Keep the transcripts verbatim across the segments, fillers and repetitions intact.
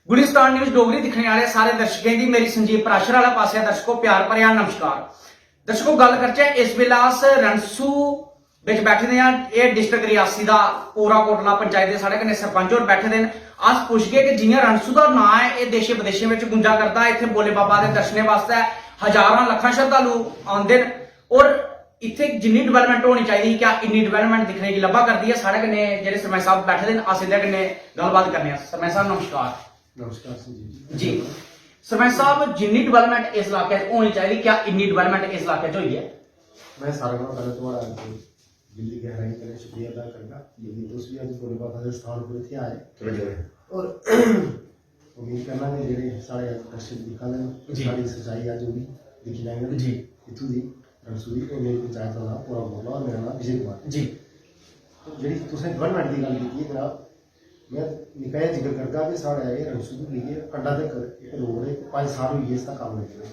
Gulistan news Dogri दिक्खने आह्ले सारे दर्शकें दी मेरी संजीव पराशर आह्ले पासेआ दर्शको प्यार भरेआ नमस्कार। दर्शको, गल्ल करचै, इस बेल्लै अस रणसू बिच बैठे दे आं। एह् डिस्ट्रिक्ट रियासी दा पूरा कोटला पंचायत दे साढ़े कन्नै सरपंच होर बैठे दे न। अस पुच्छगे कि जि'यां रणसू दा नांऽ ऐ, एह् देशे विदेशें बिच गुंजा करदा ऐ, इत्थै भोले बाबा दे दर्शनें बास्तै हजारां लक्खां श्रद्धालु आंदे न और इत्थै जिन्नी डेवलपमेंट होनी चाहिदी ही, क्या इन्नी डेवलपमेंट दिक्खने गी लब्भा करदी ऐ? साढ़े कन्नै जेह्ड़े सरपंच साहब बैठे दे न, अस इं'दे कन्नै गल्लबात करने आं। सरपंच साहब, नमस्कार। नमस्कार संजीव जी। जी। सरपंच साहब, जिन्नी डेवलपमेंट इस इलाके च होनी चाहिदी, क्या इन्नी डेवलपमेंट इस इलाके च होई ऐ? मैं सारें कोला पैह्लें थुआढ़ा इस दिल दी गैहराई कन्नै शुक्रिया अदा करगा कि तुस बी अज्ज भोले बाबा दे स्थान उप्पर इत्थै आए। और उम्मीद करना कि जेह्ड़े साढ़े अज्ज दर्शक दिक्खा दे न, जी। साढ़ी सच्चाई अज्ज ओह् बी दिक्खी लैङन। जी। इत्थूं दी रणसू दी, और मेरी पंचायत दा नांऽ पूरा बोला और मेरा नांऽ विजय कुमार ऐ। जी। तो जेह्ड़ी तुसें डेवलपमेंट दी गल्ल कीती ऐ जनाब, मैं निक्का जेहा जिक्र करगा कि साढ़ा एह् रणसू तों लेइयै कंडा तक इक रोड ऐ, पंज साल होई गे इसदा कम्म लग्गे दे।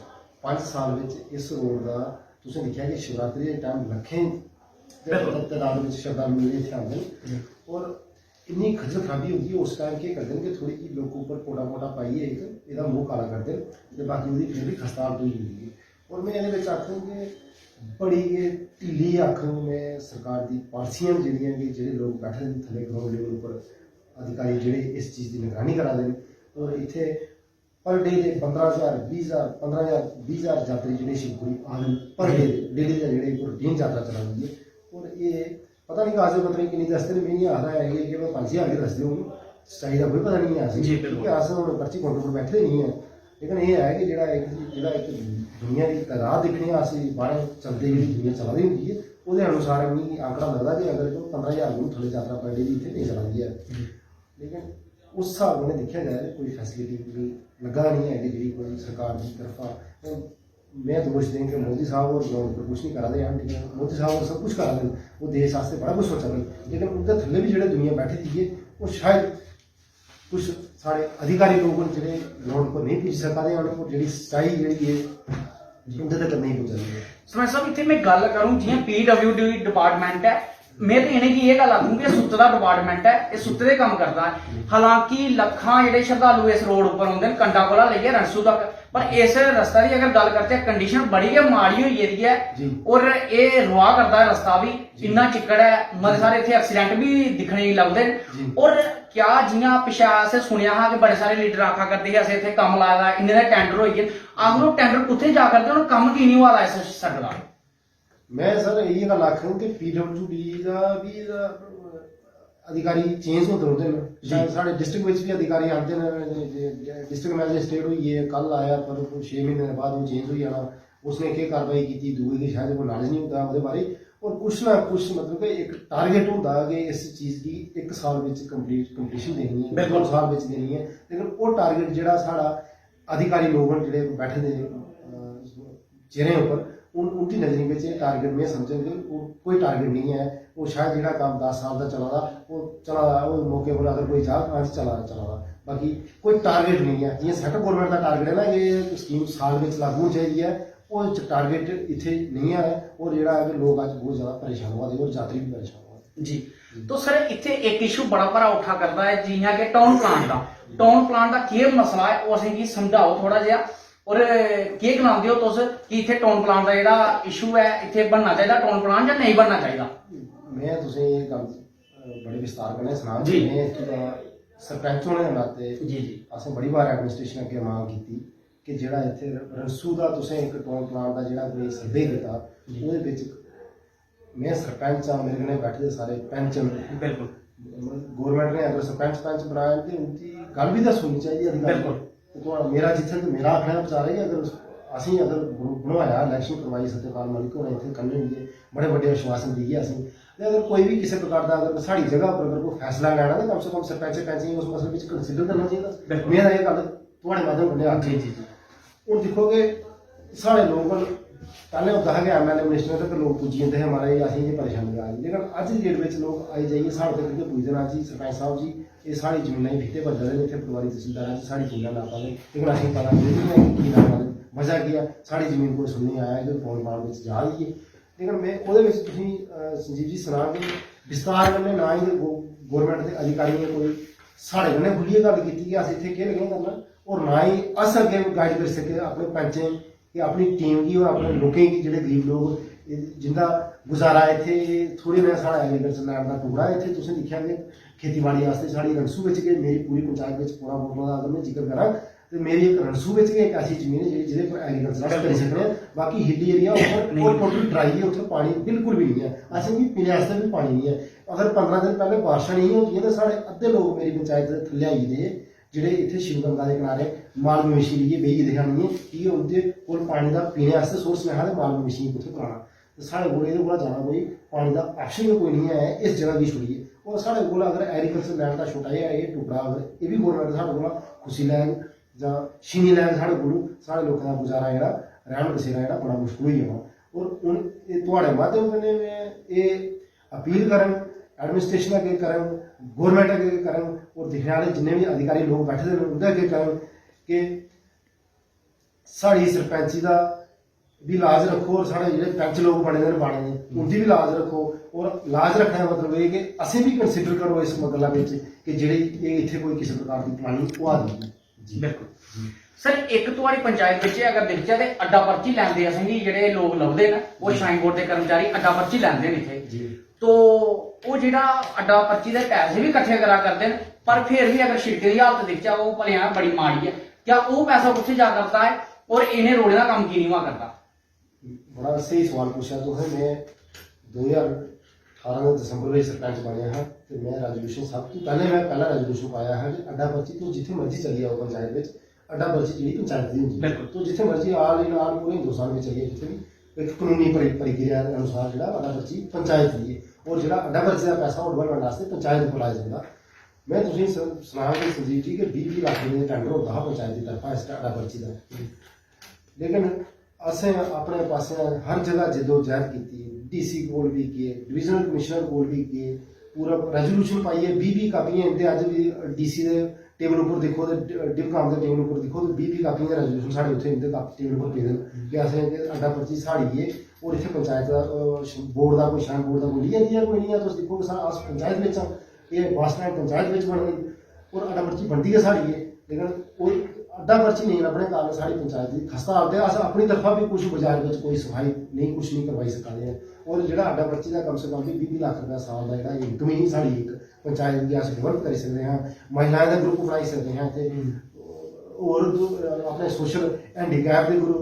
पंज साल बिच इस रोड दा तुसें दिक्खेआ कि शिवरात्रि दे टाइम लक्खें दे बिल्कुल। तदाद बिच श्रद्धालु जेह्ड़े इत्थै आंदे न। जी। और इन्नी खज्जल खराबी होंदी ऐ, उस टाइम केह् करदे न कि थोह्ड़ी जेही लोकें उप्पर पोटा पोटा पाइयै इक एह्दा मूंह काला करदे न ते बाकी ओह्दी फिर बी खस्ता हालत होई जंदी ऐ। और मैं एह्दे बिच आखङ कि बड़ी गै ढिल्ली आखङ मैं सरकार दी पालसियां न जेह्ड़ियां कि जेह्ड़े लोक बैठे दे न थल्ले ग्राउंड लेवल उप्पर अधिकारी जेह्ड़े इस चीज दी निगरानी करा दे न और इत्थै पर डे दे पंदरां ज्हार, बीह् ज्हार, पंदरां ज्हार, बीह् ज्हार यात्री जेह्ड़े शिवखोड़ी आ दे न पर डे दे, डेली दा जेह्ड़े इक रूटीन यात्रा चला दी ऐ। और एह् पता नहीं कागज पत्तरें किन्नी दसदे न, में इ'यां आखदा ऐ कि, कि भाई पंज ज्हार गै दसदे होन, सच्चाई दा कोई पता नहीं ऐ असें, जी, बिल्कुल। क्योंकि अस हून पर्ची काउंटर पर बैठे दे नहीं ऐ। लेकिन एह् ऐ कि जेह्ड़ा इक, जेह्ड़ा इक दुनिया दी तादाद दिक्खने आं अस, बाह्रें चलदे जेह्ड़ी दुनिया चला दी होंदी ऐ, ओह्दे अनुसार मिगी आंकड़ा लगदा कि अगर कोई पंदरां ज्हार कोला थल्ले यात्रा पर डे दी इत्थै नेईं चला दी ऐ। जी। लेकिन उस स्हाब कन्नै दिक्खेआ जाए ते कोई फैसिलिटी मिगी लग्गा दा निं ऐ कि जेह्ड़ी कोई सरकार दी तरफा, में दोश देङ कि मोदी साहब होर ग्राउंड पर कुछ निं करा दे हैन, लेकिन मोदी साहब होर सब कुछ करा दे न, ओह् देश आस्तै बड़ा कुछ सोचा दे न, लेकिन उं'दे थल्ले बी जेह्ड़े दुनिया बैठी दी ऐ, ओह् शायद कुछ साढ़े अधिकारी लोक न जेह्ड़े ग्राउंड पर नेईं पुज्जी सका दे हैन, और जेह्ड़ी सच्चाई जेह्ड़ी ऐ, उं'दे तक नेईं पुज्जा दी ऐ। सरपंच साहब, इत्थै में गल्ल करूं, जि'यां पीडब्ल्यूडी डिपार्टमेंट ऐ, में ते इ'नेंगी एह् गल्ल आखूं कि एह् सुत्ते दा डिपार्टमेंट ऐ, एह् सुत्ते दे कम्म करदा ऐ। हालांकि लक्खां जेह्ड़े श्रद्धालु इस रोड उप्पर औंदे न, कंडा कोला लेइयै रणसू तक, पर इस रस्ते दी अगर गल्ल करचै, कंडीशन बड़ी गै माड़ी होई गेदी ऐ। जी। और एह् रुआ करदा ऐ रस्ता बी, जी। इन्ना चिक्कड़ ऐ, मते सारे इत्थै एक्सीडेंट बी दिक्खने गी लभदे न। जी। और क्या जि'यां पिच्छै असें सुनेआ हा कि बड़े सारे लीडर आखा करदे हे, "असें इत्थै कम्म लाए दा, इन्ने दे टैंडर होई गे।" आखर ओह् टैंडर कुत्थै जा करदे, हून कम्म की निं होआ दा इस सड़क दा? मैं सर इ'यै गल्ल आखङ कि पीडब्ल्यूडी दा बी एह्दा अधिकारी चेंज होंदे रौंह्दे न। जी। शायद साढ़े डिस्ट्रिक्ट बिच बी अधिकारी आंदे न, डिस्ट्रिक्ट मैजिस्ट्रेट होई गे, कल आया, पर छे म्हीने दे बाद ओह् चेंज होई जाना। उसने केह् कार्रवाई कीती, दूए गी शायद कोई नालेज निं होंदा ओह्दे बारे। और कुछ ना कुछ, मतलब कि इक टारगेट होंदा कि इस चीज गी इक साल बिच कंप्लीट, कंप्लीशन देनी ऐ, बिल्कुल। दो साल बिच देनी ऐ, लेकिन ओह् टारगेट जेह्ड़ा साढ़ा अधिकारी लोक न जेह्ड़े बैठे दे, अ, चेहरें उप्पर, उन-, उं'दी नजरें बिच एह् टारगेट में समझङ कि ओह् कोई टारगेट नेईं ऐ। ओह् शायद जेह्ड़ा कम्म दस साल दा चला दा, ओह् चला दा, ओह् मौके पर अगर कोई जाग, हां जी, चला दा, चला दा। बाकी कोई टारगेट नेईं ऐ। जि'यां सेंट्रल गौरमेंट दा टारगेट ऐ ना कि एह् स्कीम साल बिच लागू होनी चाहिदी ऐ, ओह् टारगेट इत्थै नेईं ऐ। और जेह्ड़ा ऐ कि लोक अज्ज बहुत ज्यादा परेशान होआ दे और यात्री बी परेशान होआ दे। जी। तो सर, इत्थै इक इशू बड़ा भारा उट्ठा करदा ऐ, जि'यां कि टाउन प्लान दा। टाउन प्लान दा केह् मसला ऐ, ओह् असेंगी समझाओ थोह्ड़ा जेहा। और केह् गलांदे ओ तुस कि इत्थै टाउन प्लान दा जेह्ड़ा इशू ऐ, इत्थै बनना चाहिदा टाउन प्लान जां नेईं बनना चाहिदा? में तुसेंगी एह् गल्ल, अ, बड़े विस्तार कन्नै सनां। जी। में इत्थूं दा सरपंच होने दे नाते जी, जी। असें बड़ी बार एडमिनिस्ट्रेशन अग्गें मंग कीती कि जेह्ड़ा इत्थै रणसू दा तुसें इक टाउन प्लान दा जेह्ड़ा कोई सर्वे कीता, जी। ओह्दे बिच में सरपंच आं, मेरे कन्नै बैठे दे सारे पैंच न। बिल्कुल। गौरमेंट ने अगर सरपंच, पैंच बनाए न ते उं'दी गल्ल बी ते सुननी चाहिदी अधिकारी। बिल्कुल। ते थुआढ़ा, मेरा जित्थै ते मेरा आखने दा विचार ऐ कि अगर असेंगी अगर बन-, बनवाया, इलेक्शन करवाई, सत्यपाल मलिक होरें इत्थै कन्नै होइयै बड़े बड्डे आश्वासन देइयै असेंगी, ते अगर कोई बी किसै प्रकार दा अगर साढ़ी जगह पर अगर कोई फैसला लैना ते कम से कम सरपंच, पैंचें गी उस मसले बिच कंसीडर करना चाहिदा। बिल्कुल। में एह् गल्ल थुआढ़े माध्यम कन्नै आखी। जी, जी, जी। हून दिक्खो कि साढ़े लोक, पैह्लें होंदा हा कि एमएलए मिनिस्टर तक लोक पुज्जी जंदे हे, "महाराज, असेंगी परेशानी आ दी।" लेकिन अज्ज दी डेट बिच लोक आई जाइयै साढ़े तक गै पुजदे न, "जी, सरपंच साहब जी, एह् साढ़ी जमीनां गी फीते भज्जा दे न, इत्थै पटवारी तहसीलदार अज्ज साढ़ी जमीनां नापा दे, लेकिन असेंगी पता नेईं कि की नापा दे, वजह केह् ऐ?" साढ़ी जमीन कोई सुनने गी आया कि टाउन प्लान बिच जा दी ऐ। लेकिन में ओह्दे बिच तुसेंगी, अ, संजीव जी, सनां कि विस्तार कन्नै ना ही गौ-, गौरमेंट दे अधिकारियें कोई साढ़े कन्नै खुल्लियै गल्ल कीती कि अस इत्थै केह् लगे करना, और ना ही अस अग्गें गाइड करी सके अपने पैंचें कि अपनी टीम गी और अपने लोकें गी, जेह्ड़े गरीब लोक, जिंदा गुजारा ऐ इत्थै, एह् थोह्ड़े नेहा साढ़ा एग्रीकल्चर लैंड दा टुकड़ा ऐ। इत्थै तुसें दिक्खेआ कि खेतीबाड़ी आस्तै साढ़ी रंगसू बिच गै, मेरी पूरी पंचायत बिच पौना पौना दा अगर में जिक्र करां, ते मेरी इक रंगसू बिच गै इक ऐसी जमीन ऐ जेह्ड़ी, जेह्दे पर एग्रीकल्चर अस करी सकने आं। बाकी हिली एरिया उप्पर, नेईं। और टोटल ड्राई ऐ, उत्थै पानी बिल्कुल बी नेईं ऐ। असेंगी पीने आस्तै बी पानी नेईं ऐ। अगर पंदरां दिन पैह्लें बारिशां नेईं होंदियां ते साढ़े अद्धे लोक मेरी पंचायत दे थल्ले आई गेदे हे, जेह्ड़े इत्थै शिव गंगा दे किनारे माल मवेशी लेइयै बेही गेदे हे आनियै, की के उं'दे कोल पानी दा पीने आस्तै सोर्स नेईं हा ते माल मवेशियें गी कुत्थै पलाना। ते साढ़े कोल एह्दे कोला जैदा कोई पानी दा ऑप्शन गै कोई निं ऐ इस जगह गी छोड़ियै। और साढ़े कोल अगर एग्रीकल्चर लैंड दा छोटा जेहा एह् टुकड़ा, अगर एह् बी गौरमेंट साढ़े कोला खुस्सी लैग जां छीनी लैग साढ़े कोलू, साढ़े लोकें दा गुजारा जेह्ड़ा, रैह्न बसेरा जेह्ड़ा, बड़ा मुश्कल होई जाना। और हून एह् थुआढ़े माध्यम कन्नै में एह् अपील करङ, एडमिनिस्ट्रेशन अग्गें करङ, गौरमेंट अग्गें करङ, और दिक्खने आह्ले जिन्ने बी अधिकारी लोक बैठे दे न उं'दे अग्गें करङ कि साढ़ी सरपैंची दा बी लाज रक्खो और साढ़े जेह्ड़े पैंच लोक बने दे न बाड़े दे, उं'दी बी लाज रक्खो। और लाज रक्खने दा मतलब एह् कि असें बी कंसीडर करो इस गल्ला बिच कि जेह्ड़ी एह् इत्थै कोई किसे प्रकार दी प्लानिंग होआ दी ऐ। जी। बिल्कुल। सर, इक थुआढ़ी पंचायत बिच अगर दिखचै ते अड्डा पर्ची लैंदे असेंगी जेह्ड़े लोक लभदे न, ओह् जी। श्राइन बोर्ड दे कर्मचारी अड्डा पर्ची लैंदे न इत्थै। जी। तो ओह् जेह्ड़ा अड्डा पर्ची दे पैसे बी कट्ठे करा करदे न, पर फिर बी अगर शिड़कें दी हालत दिखचै, ओह् भलेआं बड़ी माड़ी ऐ। क्या ओह् पैसा कुत्थै जा करदा ऐ और इ'नें रोड़ें दा कम्म की निं होआ करदा? बड़ा स्हेई सवाल पुच्छेआ तुसें। में दो ज्हार ठारां दे दिसंबर बिच सरपंच बनेआ हा ते में रेजोल्यूशन, सब तों पैह्लें में पैह्ला रेजोल्यूशन पाया हा कि अड्डा पर्ची तुस जित्थै मर्जी चली जाओ पंचायत बिच, अड्डा पर्ची जेह्ड़ी पंचायत दी होंदी ऐ। बिल्कुल। तुस जित्थै मर्जी, all in all पूरे हिंदुस्तान बिच चली जाओ, जित्थै बी इक कानूनी प्रक्रिया दे अनुसार जेह्ड़ा अड्डा पर्ची पंचायत दी ऐ और जेह्ड़ा अड्डा पर्ची दा पैसा ओह् डिपार्टमेंट आस्तै पंचायत उप्पर लाया जंदा। में तुसेंगी स-, सनां कि संजीव जी कि बीह् बीह् लक्ख रपेऽ दा टैंडर होंदा हा पंचायत दी तरफा इस अड्डा पर्ची दा। लेकिन असें अपने पासेआ हर जगह जद्दोजहद कीती, डीसी कोल बी गे, डिवीजनल कमिश्नर कोल बी गे, पूरा रेजोल्यूशन पाइयै बीह् बीह् कापियां इं'दे अज्ज बी डीसी दे टेबल उप्पर दिक्खो ते डि-, डिवकाम दे टेबल उप्पर दिक्खो ते बीह् बीह् कापियां दे रेजोल्यूशन साढ़े उत्थै इं'दे कापी टेबल उप्पर पेदे न कि असें कि अड्डा पर्ची साढ़ी ऐ और इत्थै पंचायत दा, अ, श-, बोर्ड दा कोई, श्राइन बोर्ड दा कोई लेइयै देआ कोई निं ऐ। तुस दिक्खो कि सा-, अस पंचायत बिच आं, एह् बस स्टैंड पंचायत बिच बने दे और अड्डा पर्ची बनदी गै साढ़ी ऐ। लेकिन ओह् अड्डा पर्ची नेईं लब्भने कारण साढ़ी पंचायत दी खस्ता हालत ऐ। अस अपनी तरफा बी कुछ बाजार बिच कोई सफाई नेईं, कुछ नेईं करवाई सका दे आं। और जेह्ड़ा अड्डा पर्ची दा कम से कम बी बीह् लक्ख रपेआ साल दा जेह्ड़ा इनकम ही साढ़ी इक पंचायत गी अस डेवलप करी सकदे आं, महिलाएं दा ग्रुप बनाई सकदे आं इत्थै। हम्म। और दू-, अपने सोशल हैंडीकैप दे ग्रुप,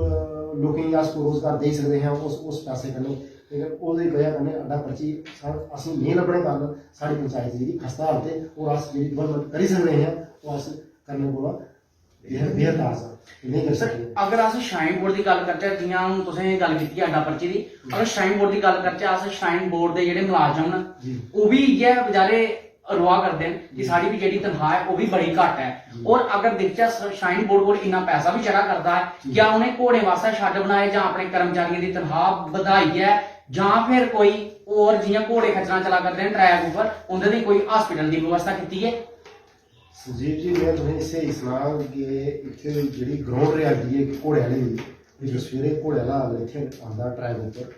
लोकें गी अस रोजगार देई सकदे आं उस, उस पैसे कन्नै। लेकिन ओह्दी बजह कन्नै अड्डा पर्ची सा-, असेंगी नेईं लब्भने कारण साढ़ी पंचायत जेह्ड़ी खस्ता हालत ऐ और अस जेह्ड़ी डेवलपमेंट करी सकदे आं ओह् अस करने कोला बेहद, बेहद आस ऐ, नेईं करी सर, सकदे। अगर अस श्राइन बोर्ड दी गल्ल करचै, जि'यां हून तुसें गल्ल कीती ऐ अड्डा पर्ची दी, अगर श्राइन बोर्ड दी गल्ल करचै, अस श्राइन बोर्ड दे जेह्ड़े मलाजम न, जी। ओह् बी इ'यै बेचारे रोआ करदे न कि जी। साढ़ी बी जेह्ड़ी तनखाह् ऐ, ओह् बी बड़ी घट्ट ऐ। जी। और अगर दिखचै, स-, श्राइन बोर्ड कोल इन्ना पैसा बी चढ़ा करदा ऐ, जी। क्या उ'नें घोड़ें वास्तै शैड बनाए जां अपने कर्मचारियें दी तनखाह् बधाई ऐ, जां फिर कोई होर जि'यां घोड़े खच्चरां चला करदे न ट्रैक उप्पर, उं'दे लेई कोई हॉस्पिटल दी बवस्था कीती ऐ? संजीव जी, में तुसेंगी स्हेई सनां कि इत्थै जेह्ड़ी ग्राउंड रियालिटी ऐ इक घोड़े आह्ले दी, जी। जो सवेरे घोड़े आह्ला अगर इत्थै आंदा ट्रैक उप्पर,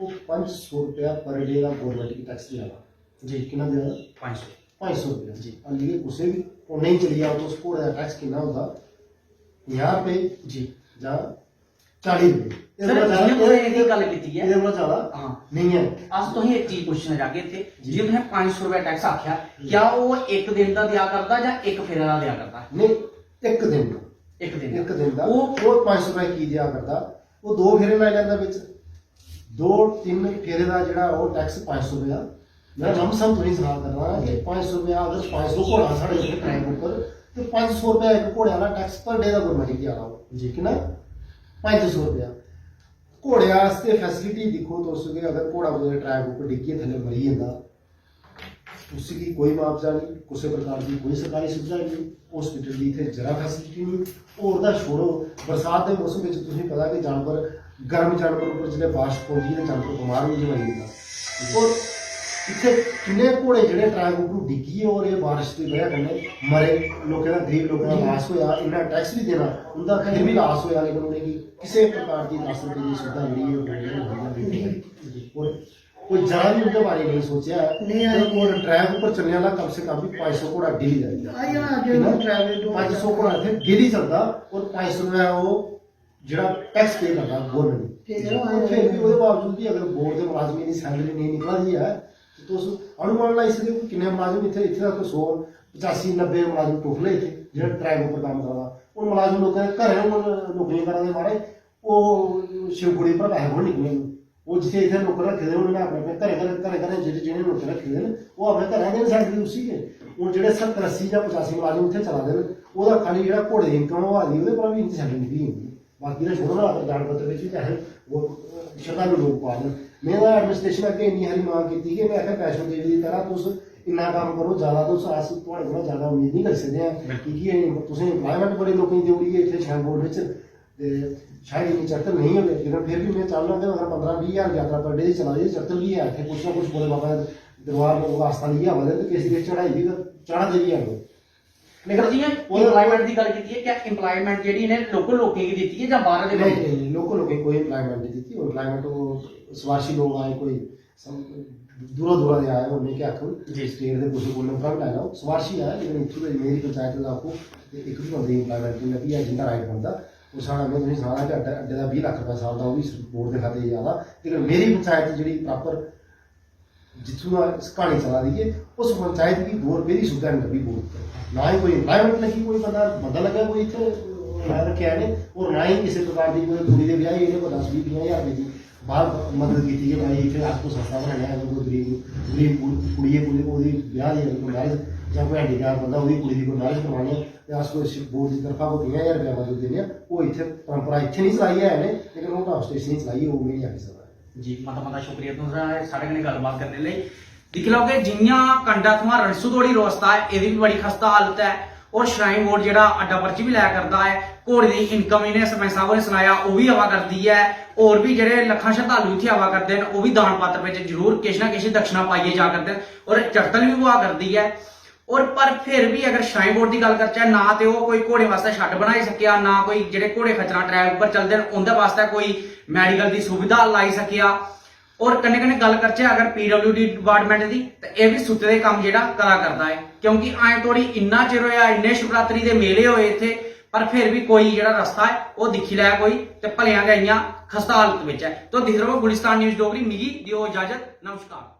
ओह् पंज सौ रपेआ पर डे दा गौरमेंट गी टैक्स देआ दा। जी। किन्ना देआ दा? पंज सौ। पंज सौ रपेआ। जी। हाली कुसै बी, ओह् नेईं चली जा, तुस घोड़े दा टैक्स किन्ना होंदा? पंजाह् रपेऽ जी। जां चाली रपेऽ। एह्दे सर, कोला ज्यादा, जि'यां तुसें एह्दी गल्ल कीती ऐ। एह्दे कोला ज्यादा हां। नेईं ऐ। अस तुसेंगी इक चीज पुच्छना चाहगे इत्थै, जी। जि'यां तुसें पंज सौ रपेआ टैक्स आखेआ, जी। क्या ओह् इक दिन दा देआ करदा जां इक फेरे दा देआ करदा? नेईं, इक दिन दा। इक दिन दा। इक दिन दा। ओह् ओह् पंज सौ रपेआ की देआ करदा? ओह् दो फेरे लाई लैंदा बिच। दो तिन्न फेरे दा जेह्ड़ा ओह् टैक्स पंज सौ रपेआ, में लमसम तुसेंगी सनाऽ करना कि पंज सौ रपेआ, अगर पंज सौ घोड़ा साढ़े इत्थै ट्रैक उप्पर, ते पंज सौ रपेआ इक घोड़े आह्ला टैक्स पर डे दा गौरमेंट गी देआ दा। जी। किन्ना? पंज सौ रपेआ। घोड़े आस्तै फैसिलिटी दिक्खो तुस कि अगर घोड़ा कुतै ट्रैक उप्पर डिग्गियै थल्ले मरी जंदा, उसी गी कोई मुआवजा नेईं, कुसै प्रकार दी कोई सरकारी सुविधा नेईं, हॉस्पिटल दी इत्थै जरा फैसिलिटी नेईं। होर तां छोड़ो, बरसात दे मौसम बिच तुसेंगी पता कि जानवर, गर्म जानवर उप्पर जिसलै बारिश पौंदी ऐ ते जानवर बमार होइयै मरी जंदा। और इत्थै किन्ने घोड़े जेह्ड़े ट्रैक उप्परों डिग्गियै और एह् बारिश दी बजह कन्नै मरे, लोकें दा, गरीब लोकें दा लास होआ, इन्ना टैक्स बी देना, उं'दा फिर बी लास होआ, लेकिन उ'नेंगी किसै प्रकार दी दस रपेऽ दी सुविधा जेह्ड़ी ऐ, ओह् गौरमैंट ने मुहैया नेईं कीती। और कोई जरा बी उं'दे बारे नेईं सोचेआ ऐ। नेईं, ते आई और ट्रैक उप्पर चलने आह्ला कम से कम बी पंज सौ घोड़ा डेली दा आई जाना। आई जाना, अग्गें ठीक ऐ? ट्रैक दे पंज सौ घोड़ा इत्थै डेली चलदा और पंज सौ रपेआ ओह् जेह्ड़ा टैक्स पे करदा गौरमेंट गी। ते ओह् और फिर बी ओह्दे बावजूद बी अगर बोर्ड दे मुलाजमें दी सैलरी नेईं निकला दी ऐ, ते तुस अनुमान लाई सकदे ओ कि किन्ने मुलाजम इत्थै, इत्थै तक सौ पचासी नब्बे मुलाजम टोटल ऐ इत्थै, जेह्ड़ा ट्रैक उप्पर कम्म करा दा। हून मुलाजम लोकें दे घरें हून नौकरियां करा दे माराज, ओह् शिवखोड़ी उप्पर पैसे कु'न निकलने न? ओह् जित्थै इत्थै नौकर रक्खे दे होने, अपने अपने घरें घरें, घरें घरें जेह्ड़े, जि'नें नौकर रक्खे दे न, ओह् अपने घरें देन सैलरी उसी गै। हून जेह्ड़े सत्तर अस्सी जां पचासी मुलाजम इत्थै चला दे न, ओह्दा खाली जेह्ड़ा घोड़े दी इनकम होआ दी, ओह्दे परा बी इं'दी सैलरी निकली जंदी ऐ। बाकी ते छोड़ो ना, अगर दान पत्र बिच बी पैसे ओह् शरधालु लोक पा दे न। में तां एडमिनिस्ट्रेशन अग्गें इन्नी हारी मांग कीती कि में आखेआ, वैष्णो देवी दी तरह तुस इन्ना कम्म करो, ज्यादा तुस, अस थुआढ़े कोला ज्यादा उम्मीद नेईं करी सकदे आं, बिल्कुल। की कि एह् तुसें एम्प्लॉयमेंट बड़े लोकें गी देई ओड़ी ऐ इत्थै श्राइन बोर्ड बिच। ते शायद इन्नी चढ़तल नेईं होवे, लेकिन फिर भी में चाह्न्नां कि अगर पंदरां बीह् ज्हार यात्रा per day दी चला दी ऐ, चढ़तल बी ऐ, इत्थै कुछ ना कुछ भोले बाबा दे दरबार लोक आस्था लेइयै आवा दे न, ते किश किश चढ़ाई बी चढ़ा दे बी हैन। लेकिन जि'यां ओह् एम्प्लॉयमेंट दी गल्ल कीती ऐ, क्या एम्प्लॉयमेंट जेह्ड़ी इ'नें लोकल लोकें गी दित्ती ऐ जां बाह्र दे नेईं, लोक? नेईं, लोकल लोकें गी कोई एम्प्लॉयमेंट नहीं दित्ती। एम्प्लॉयमेंट ओह् सफारशी लोक आए, कोई सम-, दूरा दूरा दे आए, उ'नें केह् आखन, जी। स्टेट दे कुसै कोल नंबर बी लाई लैओ, सफारशी आए, लेकिन इत्थूं दे मेरी पंचायत दा आखो ते इक बी बंदे गी एम्प्लॉयमेंट नहीं लब्भी ऐ जिंदा राइट बनदा। ओह् साढ़ा, में तुसेंगी सनाना कि अड्डे, अड्डे दा बीह् लक्ख रपेआ साल दा ओह् बी बोर्ड दे खाते च जा दा, लेकिन मेरी पंचायत च जेह्ड़ी प्रॉपर जित्थूं दा क्हानी चला दी ऐ, उस पंचायत गी दो रपेऽ दी सुविधा निं लब्भी बोर्ड उप्पर। ना ही कोई एम्प्लॉयमेंट लग्गी, कोई बंदा, बंदा लग्गा कोई इत्थै रक्खेआ इ'नें, और ना ही किसै प्रकार दी कोई कुड़ी दे ब्याह गी इ'नें कोई दस बीह् पंजाह् ज्हार रपेऽ दी बाहर मदद कीती कि भाई इत्थै अस कोई संस्था बनाने आं, कोई गरीब, गरीब कुड़ी, कुड़ी ऐ, कुड़ी, ओह्दी ब्याह दी अगर कोई मैरिज जां कोई हैंडीकैप बंदा, ओह्दी कुड़ी दी कोई मैरिज करवाने आं, ते अस कोई बोर्ड दी तरफा कोई पंजाह् ज्हार रपेआ मदद दिन्ने आं। ओह् इत्थै परंपरा इत्थै निं चलाई ऐ इ'नें, लेकिन ओह् आउट स्टेशन च चलाई, ओह् में निं आखी सकदा। जी, मता मता शुक्रिया तुं'दा साढ़े कन्नै गल्लबात करने लेई। दिक्खी लैओ कि जि'यां कंडा थमां रणसू धोड़ी रस्ता ऐ, एह्दी बी बड़ी खस्ता हालत ऐ। और श्राइन बोर्ड जेह्ड़ा अड्डा पर्ची बी लै करदा ऐ, घोड़े दी इनकम इ'नें सरपंच साहब होरें सनाया, ओह् बी आवा करदी ऐ। और बी जेह्ड़े लक्खां शरधालु इत्थै आवा करदे न, ओह् बी दान पात्र बिच जरूर किश ना किश दक्षिणा पाइयै जा करदे न और चढ़तल बी होआ करदी ऐ। और पर फिर भी अगर श्राइन बोर्ड दी गल्ल करचै, ना ते ओह् कोई घोड़े वास्तै शैड बनाई सकेआ, ना कोई जेह्ड़े घोड़े खच्चरां ट्रैक उप्पर चलदे न, उं'दे वास्तै कोई मैडिकल दी सुविधा लाई सकेआ। और कन्नै कन्नै गल्ल करचै अगर पीडब्ल्यूडी डिपार्टमेंट दी, ते एह् बी सुत्ते दे कम्म जेह्ड़ा करा करदा ऐ, क्योंकि अजें धोड़ी इन्ना चिर होएआ, इन्ने शिवरात्रि दे मेले होए इत्थै, पर फिर बी कोई जेह्ड़ा रस्ता ऐ, ओह् दिक्खी लै कोई, ते भलेआं गै इ'यां खस्ता हालत बिच ऐ। तो दिखदे र'वो गुलिस्तान न्यूज डोगरी। मिगी देओ इजाजत, नमस्कार।